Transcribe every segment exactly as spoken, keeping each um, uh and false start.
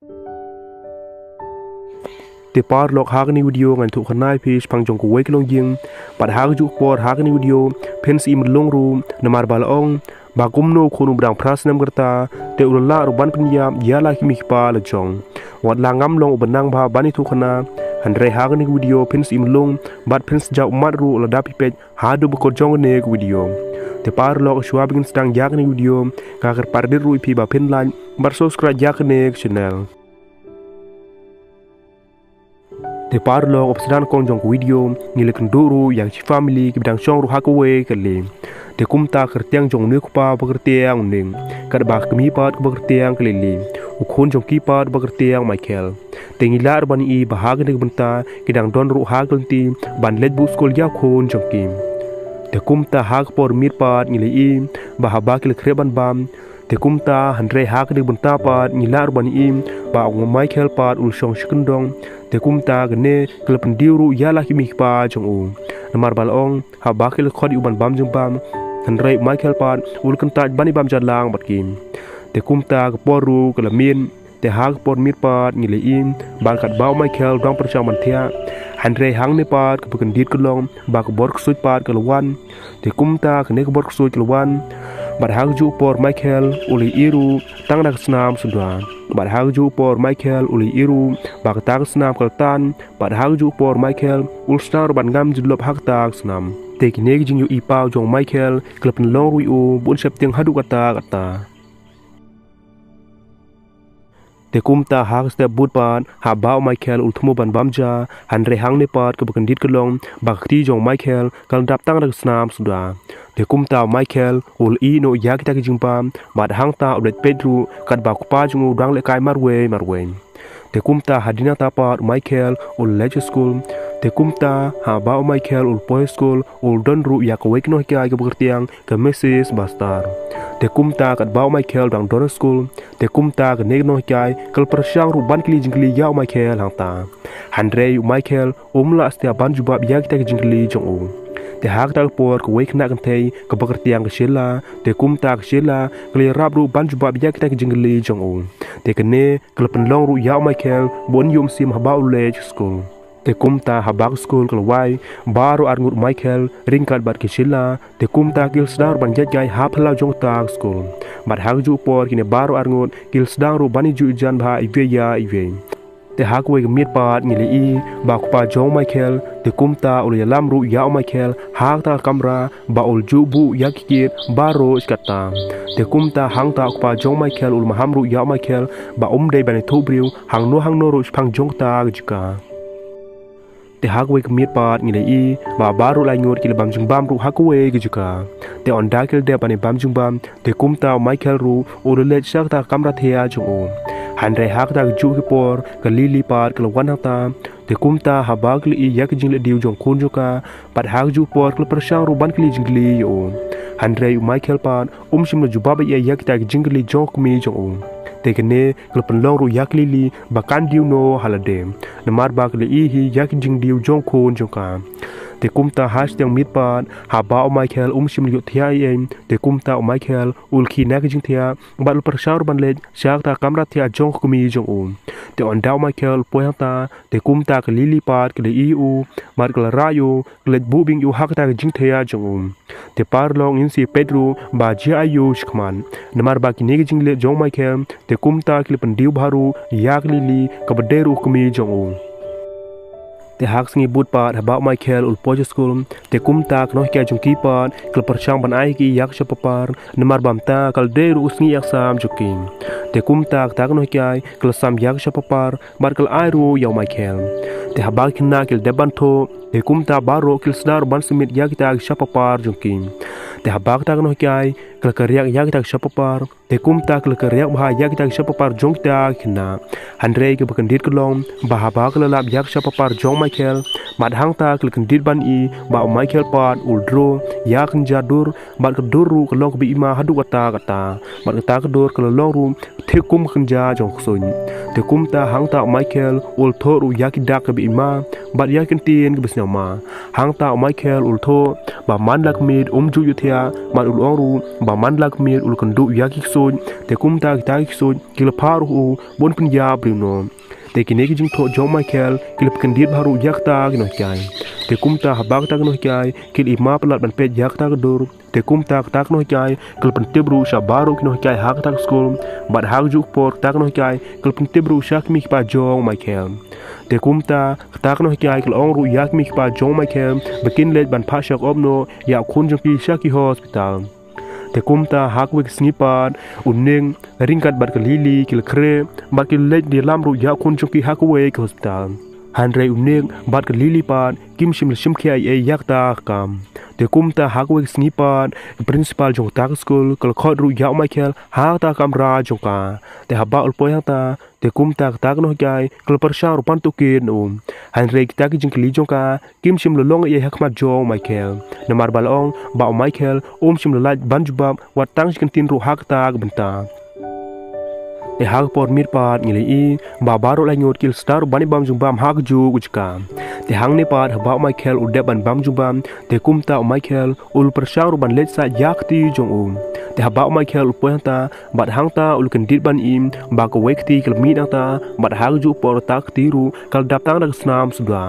Te paralok, ha kane ka video ngan ïathuh khana ïa phi shaphang jong kawei ka longïing. Bad ha kajuh ka por ha kane ka video phin sa im lung ruh, namar ba la ong ba kumno u khun uba dang phra snem ka rta te u la lah ruh ban pynïap ïa la ki kmie ki kpa la jong. Wat la ngam long uba nang bha ban ïathuh khana, hynrei ha kane ka video phin sa im lung bad phin sa jaw ummat ruh lada phi peit haduh ba kut jong kane ka video. Te paralok, shuwa ba ngin sdang ïa kane ka video, nga kyrpad rit ruh ïa phi ba phin like bad subscribe ïa kane ka channel. Te paralok, ha ba sdang nyngkong jong ka video, ngi la kynduh ruh ïa ka family kiba dang shong ruh ha kawei ka kali. Te kumta ka kyrteng jong une u kpa ba kyrteng u Ning, katba ka kmie pat kaba kyrteng ka Lily, u khun jong ki pat ba kyrteng u Michael. Te ngi lah ruh ban ïohi ba ha kane ka bynta ki dang don ruh ha ka lynti ban leit buh skul ïa u khun jong ki. Te kumta ha ka por miet pat ngi la ïohi ba haba ki la khreh ban bam, te kumta hynrei ha kane ka bynta pat ngi lah ruh ban ïohi ba u Michael pat u la shong sha kyndong. Te kumta kane ka la pyndiew ruh ïa la ki kmie ki kpa jong u, namar ba la ong haba ki la khot ïa u ban bam jingbam, hynrei u Michael pat u la kyntait ban ïa bam jingïalang bad ki. Te kumta ka por ruh ka la miet. Te ha ka por miet pat ngi la ïohi ba katba u Michael u dang pyrshang ban thiah, hynrei hangne pat kaba kyndit ka long ba ka bor ksuid pat ka la wan. Te kumta kane ka bor ksuid ka la wan, bad ha kajuh ka por u Michael u la ïohi ruh tang da ka snam suda. Bad ha kajuh ka por u Michael u la ïohi ruh ba kata ka snam ka la tan. Bad ha kajuh ka por u Michael u la sdang ruh ban ngam jyllop ha kata ka snam. Te kine ki jingïohi paw jong u Michael ki la pynlong ruh ïa u ba un sheptieng haduh katta katta. Te kumta ha ka step bud pat, haba u Michael u la thmu ban bam ja, hynrei hangne pat kaba kyndit ka long ba ka kti jong u Michael ka la dap tang da ka snam suda. Te kumta u Michael u la ïeh noh ïa kita ki jingbam, bad hangta u la leit peit ruh katba u kpa jong u u dang lehkai marwei marwei. Te kumta hadien nangta pat u Michael u la leit sha skul. Te kumta haba u Michael u la poi sha skul, u la don ruh ïa kawei ka nonghikai kaba kyrteng ka Missus Baxter. Te kumta katba u Michael u dang don ha skul, te kumta kane ka nonghikai ka la pyrshang ruh ban kylli jingkylli ïa u Michael hangta. Hynrei u Michael um lah satia ban jubab ïa kita ki jingkylli jong u. Te ha kata ka por kawei ka khynnah kynthei kaba kyrteng ka Sheila, te kumta ka Sheila ka la ïarap ruh ban jubab ïa kita ki jingkylli jong u. Te kane ka la pynlong ruh ïa u Michael ba un ïoh mynsiem haba u leit sha skul. Te kumta haba ka skul ka la wai, baroh arngut u Michael ryngkat bad ka Sheila, te kumta ki la sdang ruh ban ïaid kai ha phyllaw jong kata ka skul. Bad ha kajuh ka por kine baroh arngut ki la sdang ruh ban ïajuh ïajan bha iwei ïa iwei. Te ha kawei ka miet pat ngi la ïohi ba u kpa jong u Michael, te kumta u la ïalam ruh ïa u Michael ha kata ka kamra ba u la ju buh ïa ki kit baroh shi katta. Te kumta hangta u kpa jong u Michael u la maham ruh ïa u Michael ba um dei ban ïathuh briew hangno hangno ruh shaphang jong kata ka jaka. Te ha kawei ka miet pat ngi la ïohi ba baroh lai ngut ki la bam jingbam ruh ha kawei ka jaka. Te ynda ki la dep ban ïa bam jingbam, te kumta u Michael ruh u la leit sha kata ka kamra thiah jong u. Hynrei ha kata kajuh ka por ka Lily pat ka la wan hangta. Te kumta haba ka la ïohi ïa ka jingleh diew jong u khun jong ka, bad ha kajuh ka por ka la pyrshang ruh ban kylli jingkylli ïa u. Hynrei u Michael pat um shym la jubab ei ei ïa kita ki jingkylli jong ka kmie jong u. Te kane ka la pynlong ruh ïa ka Lily ba kan diew noh ha lade, namar ba ka la ïohi ïa ki jingdiew jong u khun jong ka. Te kumta ha shiteng miet pat, haba u Michael um shym la ïoh thiah ei ei, te kumta u Michael u la khie na ka jingthiah bad u la pyrshang ruh ban leit sha kata ka kamra thiah jong ka kmie jong u. Te ynda u Michael u poi hangta, te kumta ka Lily pat ka la ïohi ïa u bad ka la rah ïa u, ka leit buh biang ïa u ha kata ka jingthiah jong u. Te paralok, ngin sa ïa peit ruh ba jia aiu shakhmat, namar ba kine ki jingleh jong u Michael te kumta ki la pyndiew bha ruh ïa ka Lily kaba dei ruh ka kmie jong u. Te ha ka sngi bud pat haba u Michael u la poi sha skul, te kumta ka nonghikai jong ki pat ka la pyrshang ban ai ha ki ïa ka sha papar, namar ba mynta ka la dei ruh ka sngi exam jong ki. Te kumta kata ka nonghikai ka la sam ïa ka sha papar bad ka la ai ruh ïa u Michael. Te haba ki khynnah ki la dep ban thoh, te kumta baroh ki la sdang ruh ban submit ïa kita ki sha papar jong ki. Te haba kata ka nonghikai ka la kyrriak ïa kita ki sha papar, te kumta ka la kyrriak bha ïa kita ki sha papar jong kita ki khynnah. Hynrei kaba kyndit ka long ba haba ka la lap ïa ki sha papar jong u Michael, bad hangta ka la kyndit ban ïohi ba u Michael pat u la draw ïa ka kynja dur, bad ka dur ruh ka long kaba ima haduh katta katta, bad kata ka dur ka la long ruh thik kum ka kynja jong ka ksuid. Te kumta hangta u Michael u la thoh ruh ïa ki dak kiba ima, bad ïa ki ktien kiba sngewma. Hangta u Michael u la thoh ba man la ka miet um ju ïohthiah, bad u la ong ruh ba man la ka miet u la kynduh ïa ki ksuid. Te kumta kita ki ksuid ki la phah ruh ha u ban pynïap briew noh. Te kine ki jingthoh jong u Michael ki la pynkyndit bha ruh ïa kita ki nonghikai. Te kumta haba kita ki nonghikai ki la i ma palat ban peit ïa kita ki dur, te kumta kita ki nonghikai ki la pyntip ruh sha baroh ki nonghikai ha kata ka skul, bad ha kajuh ka por kita ki nonghikai ki la pyntip ruh sha ki kmie ki kpa jong u Michael. Te kumta kita ki nonghikai ki la ong ruh ïa ki kmie ki kpa jong u Michael ba kin leit ban phah shakop noh ïa u khun jong ki sha ki hospital. Te kumta ha kawei ka sngi pat, u Nick ryngkat bad ka Lily ki la khreh bad ki la leit ïalam ruh ïa u khun jong ki ha kawei ka hospital. Hynrei u Nick bad ka Lily pat kim shym la shim khia ei ei ïa kata ka kam. Te kumta ha kawei ka sngi pat, ka principal jong kata ka skul ka la khot ruh ïa u Michael ha kata ka kamra jong ka. Te haba u la poi hangta, te kumta kata ka nonghikai ka la pyrshang ruh ban tohkit na u. Hynrei kita ki jingkylli jong ka kim shym la long ei ei ha khmat jong u Michael, namar ba la ong ba u Michael um shym la lait ban jubab wat tang shi kyntien ruh ha kata ka bynta. Te ha ka por miet pat ngi la ïohi ba baroh laingut ki la sdang ruh ban ïa bam jingbam ha kajuh ka jaka. Te hangne pat haba u Michael u dep ban bam jingbam, te kumta u Michael u la pyrshang ruh ban leit sah ïa ka kti jong u. Te haba u Michael u poi hangta, bad hangta u la kyndit ban im ba kawei ka kti ka la mih hangta, bad ha kajuh ka por kata ka kti ruh ka la dap tang da ka snam suda.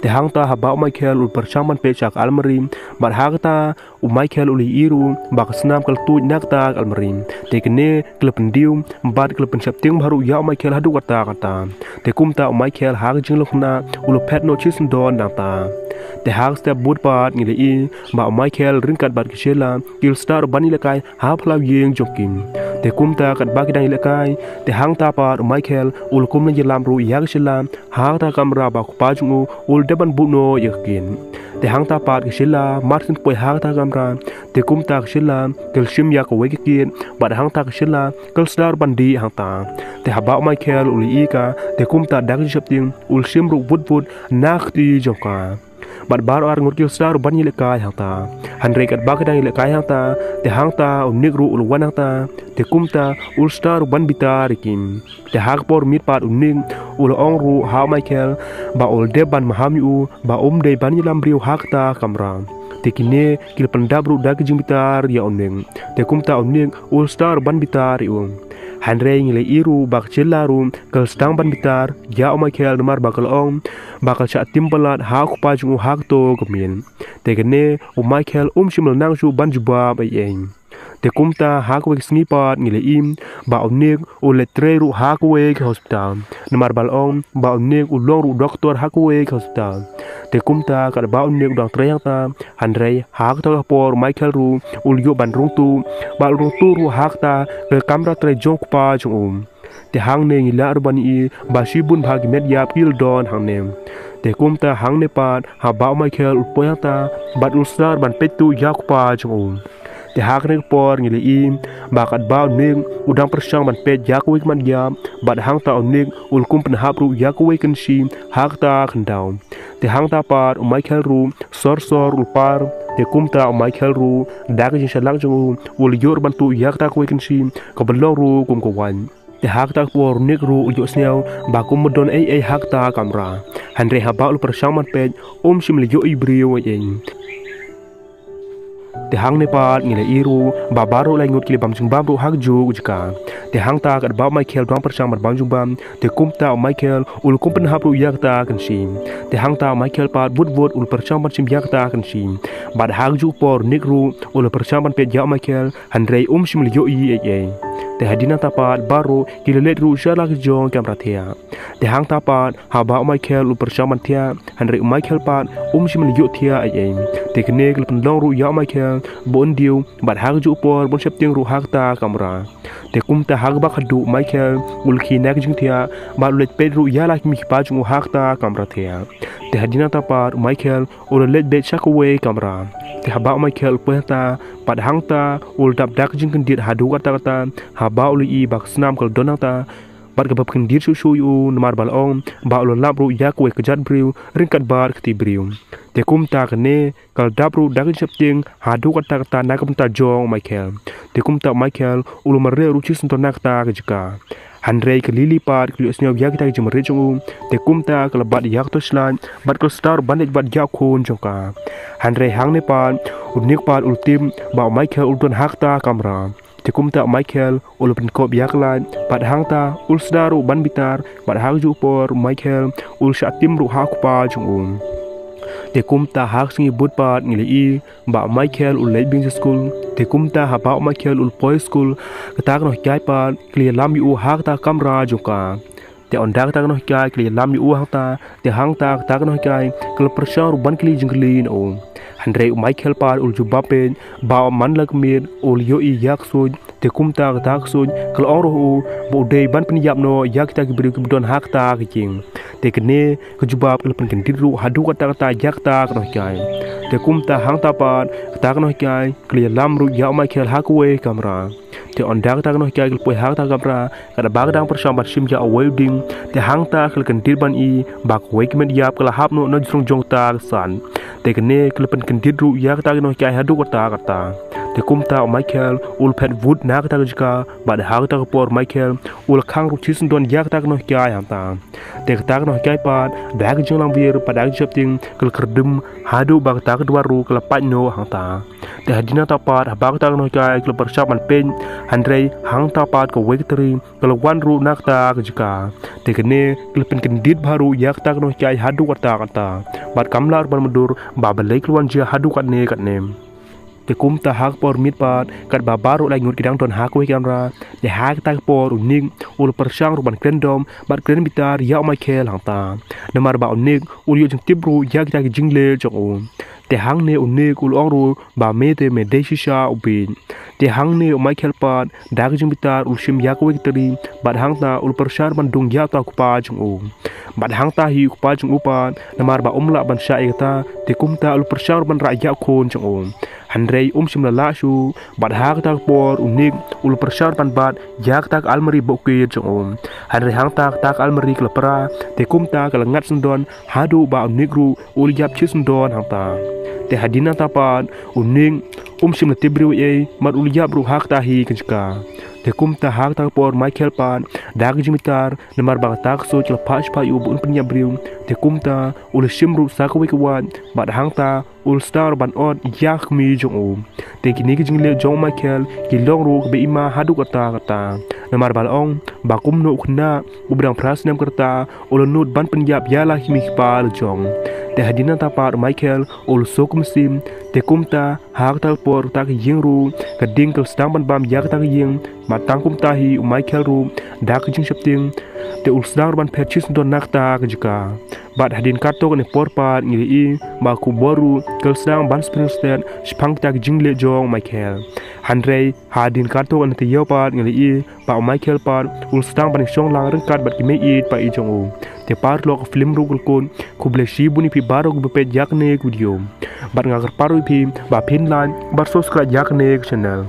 Te hangta haba u Michael u la pyrshang ban peit sha ka almari, bad ha kata u Michael u la ïohi ruh ba ka snam ka la tuid na kata ka almari. Te kane ka la pyndiew bad ka la pynsheptieng bha ruh ïa u Michael haduh katta katta. Te kumta u Michael ha ka jinglong khynnah u la phet noh shisyndon nangta. Te ha ka step bud pat ngi la ïohi ba u Michael ryngkat bad ka Sheila ki la sdang ruh ban ïalehkai ha phyllaw ïing jong ki. Te kumta katba ki dang ïalehkai, te hangta pat u Michael u la kum ban ïalam ruh ïa ka Sheila ha kata ka kamra ba u kpa jong u u la dep ban buh noh ïa ka gate. Te hangta pat ka Sheila mar syn poi ha kata ka kamra, te kumta ka Sheila ka la shim ïa kawei ka gate, bad hangta ka Sheila ka la sdang ruh ban dih hangta. Te haba u Michael u la ïohi ka, te kumta da ka jingsheptieng u la shim ruh wut wut na ka kti jong ka. Bad baroh arngut ki la sdang ruh ban ïalehkai hangta. Hynrei katba ki dang ïalehkai hangta, te hangta u Nick ruh u la wan hangta, te kumta u la sdang ruh ban bitar ïa ki. Te ha ka por miet pat u Nick u la ong ruh ha u Michael ba u la dep ban maham ïa u ba um dei ban ïalam briew ha kata ka kamra. Te kine ki la pyndap ruh da ka jingbitar ïa u Nick. Te kumta u Nick u la sdang ruh ban bitar ïa u. Hynrei ngi la ïohi ruh ba ka Sheila ruh ka la sdang ban bitar ïa u Michael namar ba ka la ong ba ka la shah tim palat ha u kpa jong u ha kato ka miet. Te kane u Michael um shym la nang shuh ban jubab ei ei. Te kumta ha kawei ka sngi pat ngi la ïohi ba u Nick u leit trei ruh ha kawei ka hospital. Namar ba la ong ba u Nick u long ruh doktor ha kawei ka hospital. Te kumta katba u Nick u dang trei hangta, hynrei ha kata ka por u Michael ruh u la ïoh ban rung tuh, ba u la rung tuh ruh ha kata ka kamra trei jong u kpa jong u. Te hangne ngi lah ruh ban ïohi ba shibun bha ki met ïap ki la don hangne. Te kumta hangne pat haba u Michael u poi hangta, bad u la sdang ruh ban peit tuh ïa u kpa jong u. Te ha kane ka por ngi la ïohi ba katba u Nick u dang pyrshang ban peit ïa kawei ka mat ïap, bad hangta u Nick u la kum pynhap ruh ïa kawei ka kynshi ha kata ka khyndew. Te hangta pat u Michael ruh sor sor u la par. Te kumta u Michael ruh da ka jingshlak jong u u la ïoh ruh ban tuh ïa kata kawei ka kynshi kaba long ruh kum ka waiñ. Te ha kata ka por u Nick ruh u la ïohsngew ba kum ba don ei ei ha kata ka kamra. Hynrei haba u la pyrshang ban peit, um shym la ïohi briew ei ei. Te hangne pat ngi la ïohi ruh ba baroh laingut ki la bam jingbam ruh ha kajuh ka jaka. Te hangta katba u Michael u dang pyrshang ban bam jingbam, te kumta u Michael u la kum pynhap ruh ïa kata ka kynshi. Te hangta u Michael pat wut wut u la pyrshang ban shim ïa kata ka kynshi. Bad ha kajuh ka por u Nick ruh u la pyrshang ban peit ïa u Michael, hynrei um shym la ïohi ei ei. Te hadien nangta pat baroh ki la leit ruh sha la ki jong ki kamra thiah. Te hangta pat haba u Michael u pyrshang ban thiah, hynrei u Michael pat um shym la ïoh thiah ei ei. Te kane ka la pynlong ruh ïa u Michael ba un diew, bad ha kajuh ka por ba un sheptieng ruh ha kata ka kamra. Te kumta ha kaba khadduh u Michael u la khie na ka jingthiah, bad u leit peit ruh ïa la ki kmie ki kpa jong u ha kata ka kamra thiah. Te hadien nangta pat u Michael u la leit beit sha kawei ka kamra. Te haba u Michael u poi hangta, pat hangta u la dap da ka jingkyndit haduh katta katta, haba u la ïohi ba ka snam ka la don hangta, bad kaba pynkyndit shuh shuh ïa u namar ba la ong ba u la lap ruh ïa kawei ka jait briew ryngkat bad ka kti briew. Te kumta kane ka la dap ruh da ka jingsheptieng haduh katta katta na ka bynta jong u Michael. Te kumta u Michael u la mareh ruh shisyndon na kata ka jaka. Hynrei ka Lily pat ka la ïohsngew ïa kita ki jingmynrei jong u, te kumta ka la bat ïa ka torchlight bad ka la sdang ruh ban leit wad ïa u khun jong ka. Hynrei hangne pat u Nick pat u la tip ba u Michael u don ha kata ka kamra. Te kumta u Michael u la pynkop ïa ka light bad hangta u la sdang ruh ban bitar, bad ha kajuh ka por u Michael u la shah tim ruh ha u kpa jong u. Te kumta ha ka sngi bud pat ngi la ïohi ba u Michael u la leit biang sha skul. Te kumta haba u Michael u la poi skul, kata ka nonghikai pat ka la ïalam ïa u ha kata ka kamra jong ka. Te ynda kata ka nonghikai ka la ïalam ïa u hangta, te hangta kata ka nonghikai ka la pyrshang ruh ban kylli jingkylli na u. Hynrei u Michael pat u la jubab peit ba man la ka miet u la ïohi ïa ka suit. Te kumta kata ka suit ka la ong ruh u ba u dei ban pynïap noh ïa kita ki briew kiba don ha kata ka ïing. Te kane ka jubab ka la pynkyndit ruh haduh katta katta ïa kata ka nonghikai. Te kumta hangta pat kata ka nonghikai ka la ïalam ruh ïa u Michael ha kawei ka kamra. Te ynda kata ka nonghikai ka la poi ha kata ka kamra, katba ka dang pyrshang ban shim ïa uwei u dieng, te hangta ka la kyndit ban ïohi ba kawei ka met ïap ka la hap noh na jrong jong kata ka san. Te kane ka la pynkyndit ruh ïa kata ka nonghikai haduh katta katta. Te kumta u Michael u la phet wut na kata ka jaka, bad ha kata ka por u Michael u la khang ruh shisyndon ïa kata ka nonghikai hangta. Te kata ka nonghikai pat da ka jinglangwir bad da ka jingsheptieng ka la kyrdem haduh ba kata ka dwar ruh ka la pait noh hangta. Te hadien nangta pat haba kata ka nonghikai ka la pyrshang ban peit, hynrei hangta pat kawei ka tari ka la wan ruh na kata ka jaka. Te kane ka la pynkyndit bha ruh ïa kata ka nonghikai haduh katta katta. Bad kam lah ruh ban mutdur ba balei ka la wan jia haduh katne katne. Te kumta ha ka por miet pat, katba baroh lai ngut ki dang don ha kawei ka kamra, te ha kata ka por u Nick u la pyrshang ruh ban kren dom bad kren bitar ïa u Michael hangta. Namar ba u Nick u la ïoh jingtip ruh ïa kita ki jingleh jong u. Te hangne u Nick u la ong ruh ba me te me dei shisha u bieit. Te hangne u Michael pat da ka jingbitar u la shim ïa kawei ka tari, bad hangta u la pyrshang ban dung ïa uta u kpa jong u. Bad hangta hi u kpa jong u pat, namar ba um lah ban shah ïa kata, te kumta u la pyrshang ban rah ïa u khun jong u. Hynrei um shym la lah shuh, bad ha kata ka por u Nick u la pyrshang ban bat ïa kata ka almari ba u kit jong u. Hynrei hangta kata ka almari ka la pra, te kumta ka la ngat syndon haduh ba u Nick ruh u la ïap shisyndon hangta. Te hadien nangta pat u Nick um shym la tip briew ei ei, bad u la ïap ruh ha kata hi ka jaka. Te kumta ha kata ka por u Michael pat da ka jingbitar, namar ba kata ka suit ka la phah shaphang ïa u ba un pynïap briew. Te kumta u la shim ruh sa kawei ka wait, bad hangta u la sdang ruh ban ot ïa ka kmie jong u. Te kine ki jingleh jong u Michael ki long ruh kaba ima haduh katta katta. Namar ba la ong ba kumno u khynnah uba dang phra snem ka rta u la nud ban pynïap ïa la ki kmie ki kpa la jong. Te hadien nangta pat u Michael u la suk mynsiem. Te kumta ha kata ka por kata ka ïing ruh ka ding ka la sdang ban bam ïa kata ka ïing. Bad tang kumta hi u Michael ruh da ka jingsheptieng, te u la sdang ruh ban phet shisyndon na kata ka jaka. Bad hadien katto katne por pat ngi la ïohi ba ka khubor ruh ka la sdang ban spread shaphang kata ka jingleh jong u Michael. Hynrei hadien katto katne taïew pat ngi la ïohi ba u Michael pat u la sdang ban shong lang ryngkat bad ki meiieid paid jong u. Te paralok, ka film ruh ka la kut. Khublei shibun ïa phi baroh kiba peit ïa kane ka video. Bad nga kyrpad ruh ïa phi ba phin like bad subscribe ïa kane ka channel.